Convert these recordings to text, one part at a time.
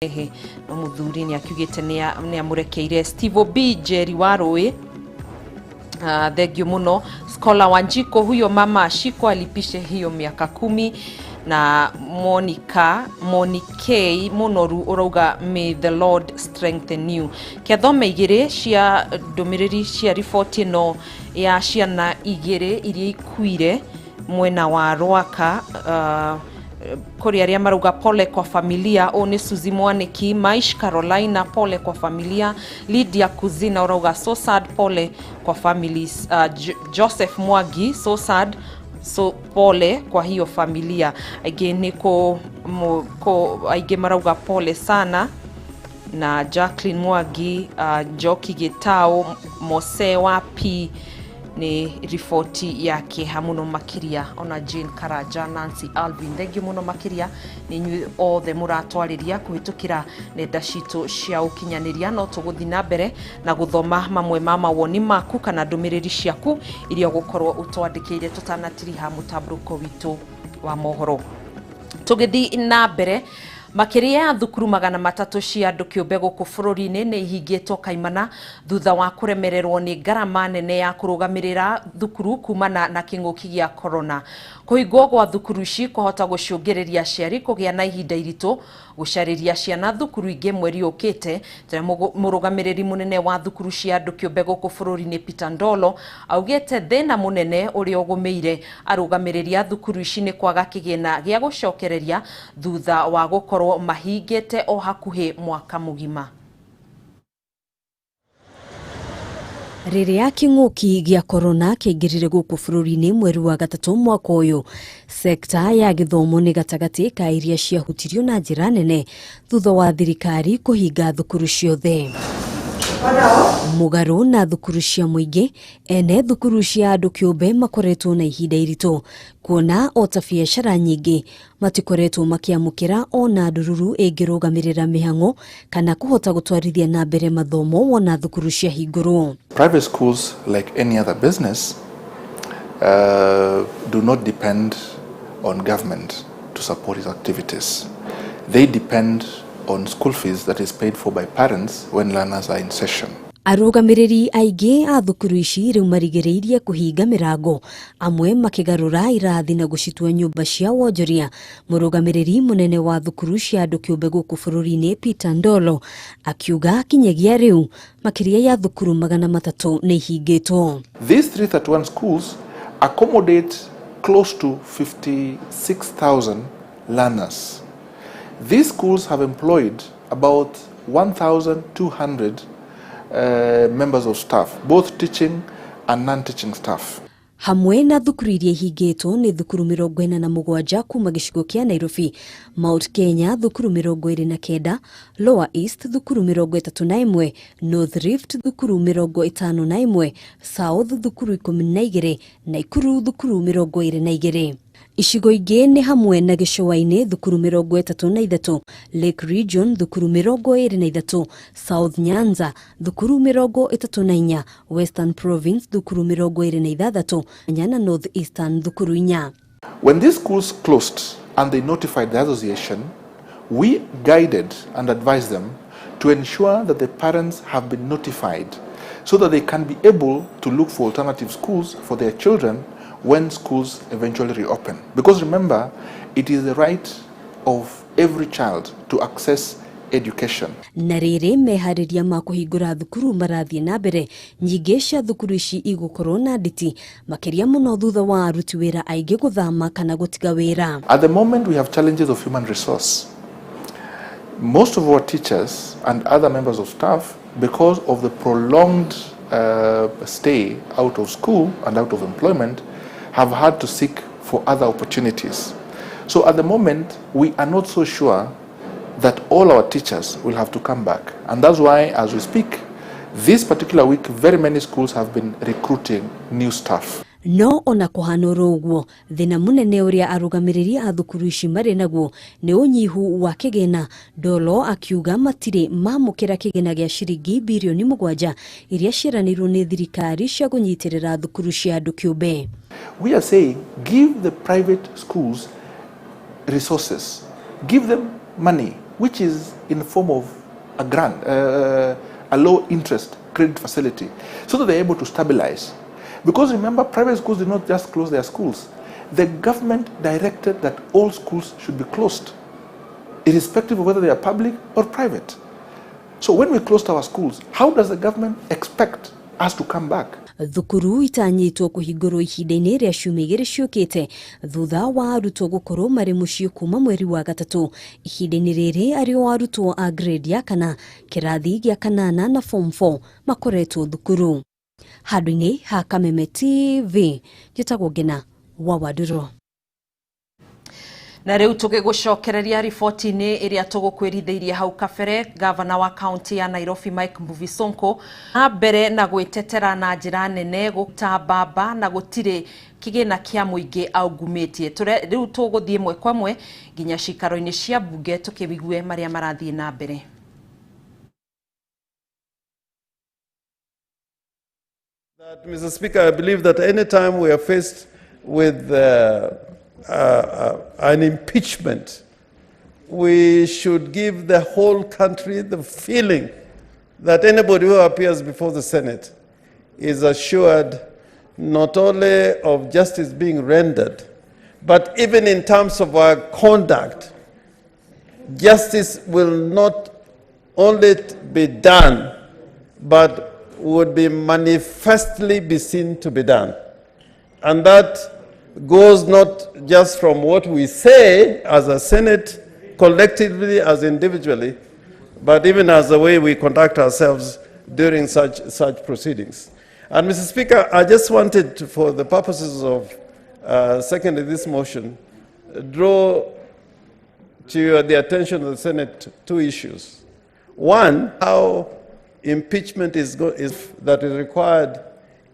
Ehe, no mũthuri nĩ akiugĩte nĩ amũrekeire. Steve B Njeri wa Rũĩ, thank you muno. Scholar Wanjiko, huyo mama ashikwa alipishe hiyo miaka 10. Na Monica Monikei Munoru ũrauga, "May the Lord strengthen you." Kĩathome igĩrĩ cia ndũmĩrĩri cia riboti ĩno ya ciana igĩrĩ iria ikuire mwena wa Rwaka, kũrĩ arĩa marauga pole kwa familia. Ũũ nĩ Suzy Mwaniki, Maish Carolina, pole kwa familia. Lydia Kuzina ũrauga, "So sad, pole kwa families." Joseph Mwangi, "So sad, so pole kwa hiyo familia." Aingĩ nĩ kũ aingĩ marauga pole sana, na Jacqueline Mwangi, Njoki Gitau, Mose wa P, nĩ riboti ya kĩeha mũno makĩria. Ona Jane Karanja, Nancy Alvin, thank you mũno makĩria nĩ inyuĩ othe mũratwarĩria kũhĩtũkĩra nenda citũ cia ũkinyanĩria. No tũgũthiĩ na mbere na gũthoma mamwe ma mawoni maku kana ndũmĩrĩri ciaku iria ũgũkorwo ũtwandĩkĩire tũtanatiriha mũtambũrũko witũ wa mohoro. Tũgĩthiĩ na mbere makĩria ya thukuru 300 cia andũ kĩũmbe gũkũ bũrũri-inĩ nĩ ihingĩtwo kaimana thutha wa kũremererwo nĩ ngarama nene ya kũrũgamĩrĩra thukuru kumana na kĩng'ũki gĩa corona. Kũhingwo gwa thukuru ici kũhota gũcũngĩrĩria aciari kũgĩa na ihinda iritũ gũcarĩria ciana thukuru ingĩ mweri ũkĩte, tũrĩa mũrũgamĩrĩri mũnene wa thukuru cia andũ kĩũmbe gũkũ bũrũri-inĩ Peter Ndolo augĩte thĩna mũnene ũrĩa ũgũmĩire arũgamĩrĩri a thukuru ici nĩ kwaga kĩgĩna gĩa gũcokereria thutha wa gũkorwo mahingĩte o hakuhĩ mwaka mũgima. Rĩrĩa kĩng'ũki gĩa korona kĩaingĩrire gũkũ bũrũri-inĩ mweri wa gatatũ mwaka ũyũ, sekta ya gĩthomo nĩ gatagatĩ ka iria ciahutirio na njĩra nene thutha wa thirikari kũhinga thukuru ciothe. Mũgarũ na thukuru cia mũingĩ, ene thukuru cia andũ kĩũmbe makoretwo na ihinda iritũ kuona o ta biacara nyingĩ matikoretwo makĩamũkĩra ona ndururu ĩngĩrũgamĩrĩra mĩhang'o kana kũhota gũtwarithia na mbere mathomo wona thukuru ciahingũrwo. Private schools, like any other business, do not depend on government to support its activities. They depend on school fees that is paid for by parents when learners are in session. Arũgamĩrĩri aingĩ a thukuru ici rĩu marigĩrĩirie kũhinga mĩrango, amwe makĩgarũra irathi na gũcitua nyũmba cia wonjoria. Mũrũgamĩrĩri mũnene wa thukuru cia andũ kĩũmbe gũkũ bũrũri-inĩ Peter Ndolo akiuga kinyagia rĩu makĩria ya thukuru 300 nĩ ihingĩtwo. These 331 schools accommodate close to 56,000 learners. These schools have employed about 1,200 members of staff, both teaching and non-teaching staff. Hamwe na thukuru iria ihingĩtwo nĩ thukuru 47 kuma gĩcigo kĩa Nairobi, Mount Kenya thukuru 29, Lower East thukuru 31, North Rift thukuru 51, South thukuru 12, Naikuru thukuru 22. Icigo ingĩ nĩ hamwe na gĩcũa-inĩ thukuru 33, Lake Region thukuru 23, South Nyanza thukuru 34, Western Province thukuru 26 na North Eastern thukuru 4. When these schools closed and they notified the association, we guided and advised them to ensure that the parents have been notified so that they can be able to look for alternative schools for their children when schools eventually reopen. Because remember, it is the right of every child to access education. Na rĩrĩ meharĩria ma kũhingũra thukuru marathiĩ na mbere, nyingĩ cia thukuru ici igũkorwo na nditi makĩria mũno thutha wa aruti wĩra aingĩ gũthama kana gũtiga wĩra. At the moment, we have challenges of human resource. Most of our teachers and other members of staff, because of the prolonged stay out of school and out of employment, have had to seek for other opportunities. So at the moment, we are not so sure that all our teachers will have to come back. And that's why, as we speak, this particular week, very many schools have been recruiting new staff. No ona kũhana oro ũguo, thĩna mũnene ũrĩa arũgamĩrĩri a thukuru ici marĩ naguo nĩ ũnyihu wa kĩgĩna. Ndolo akiuga matirĩ mamũkĩra kĩgĩna gĩa ciringi birioni 7 iria ciĩranĩirwo nĩ thirikari cia kũnyitĩrĩra thukuru cia andũ kĩũmbe. We are saying give the private schools resources, give them money. which is in the form of a grant, a low interest credit facility, so that they're able to stabilize. Because remember, private schools did not just close their schools. The government directed that all schools should be closed, irrespective of whether they are public or private. So when we closed our schools, how does the government expect us to come back? Thukuru itanyĩtwo kũhingũrwo ihinda-inĩ rĩa ciumia igĩrĩ ciũkĩte thutha wa arutwo gũkorwo marĩ mũciĩ kuma mweri wa gatatũ. Ihinda-inĩ rĩrĩ arĩ o arutwo a grade ya kana, kĩrathi gĩa kanana na form 4 makoretwo thukuru. Handũ-inĩ ha Kameme TV, njĩtagwo Ngena wa Wanduro. Na rĩu tũgĩgũcokereria riboti-inĩ ĩrĩa tũgũkwĩrithĩirie hau kabere, gavana wa kaunti ya Nairobi Mike Mbuvi Sonko na mbere na gwĩtetera na njĩra nene gũtambamba na gũtirĩ kĩgĩna kĩa mũingĩ aungumĩtie. Rĩu tũgũthiĩ ĩmwe kwa ĩmwe nginya cikaro-inĩ cia mbunge tũkĩigue marĩa marathiĩ na mbere. That, Mr. Speaker, I believe that any time we are faced with an impeachment, we should give the whole country the feeling that anybody who appears before the Senate is assured not only of justice being rendered, but even in terms of our conduct, justice will not only be done, but would be manifestly be seen to be done. And that goes not just from what we say as a Senate, collectively as individually, but even as the way we conduct ourselves during such proceedings. And Mr. Speaker, I just wanted to, for the purposes of seconding this motion, draw to the attention of the Senate two issues. One, how impeachment is that is required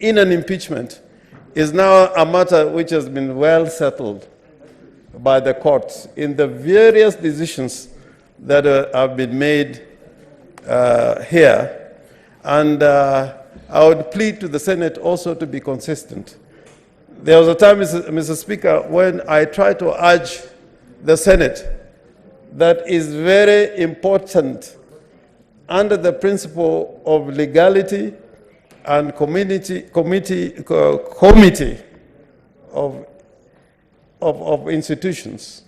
in an impeachment is now a matter which has been well settled by the courts in the various decisions that have been made here. And I would plead to the Senate also to be consistent. There was a time, Mr. Speaker, when I tried to urge the Senate that is very important under the principle of legality and committee of institutions,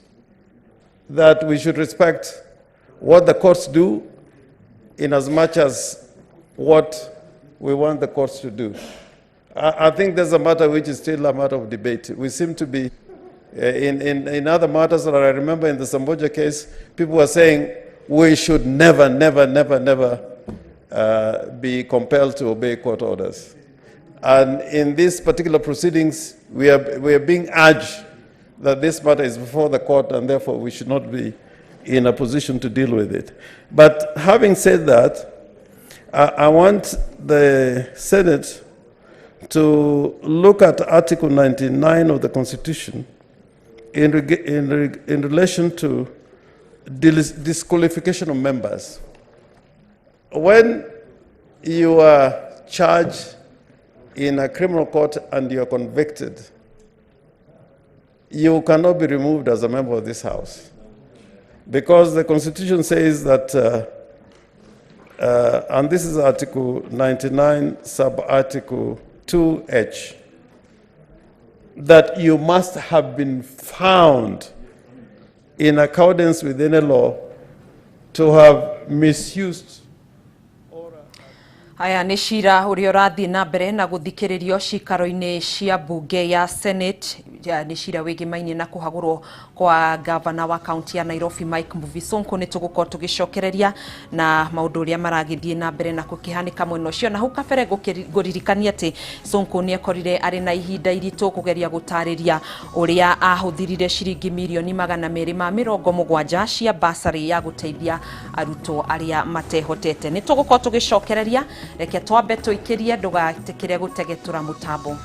that we should respect what the courts do in as much as what we want the courts to do. I think there's a matter which is still a matter of debate. We seem to be, in other matters that I remember in the Samboja case, people were saying we should never, never, never, never be compelled to obey court orders. And in these particular proceedings, we are being urged that this matter is before the court and therefore we should not be in a position to deal with it. But having said that, I want the Senate to look at Article 99 of the Constitution in relation to disqualification of members. When you are charged in a criminal court and you are convicted, you cannot be removed as a member of this House, because the Constitution says that, and this is Article 99, sub-article 2H, that you must have been found in accordance with any law to have misused. Aya nĩ cira ũrĩa ũrathiĩ na mbere na gũthikĩrĩrio cikaro-inĩ cia mbunge ya Senate. Nĩ cira wĩgĩmainie na kũhagũrwo kwa gavana wa kaunti ya Nairobi Mike Mbuvi Sonko. Nĩ tũgũkorwo tũgĩcokereria na maũndũ ũrĩa maragĩthiĩ na mbere na gũkĩhanĩka mwena ũcio. Na hau kabere ngũririkania atĩ Sonko nĩ ekorire arĩ na ihinda iritũ kũgeria gũtarĩria ũrĩa ahũthĩrire ciringi mirioni 270 cia basarĩ ya gũteithia arutwo arĩa matehotete. Nĩ tũgũkorwo tũgĩcokereria, reke twambe tũikĩrie, ndũgatĩkĩre gũtegetũra mũtambo.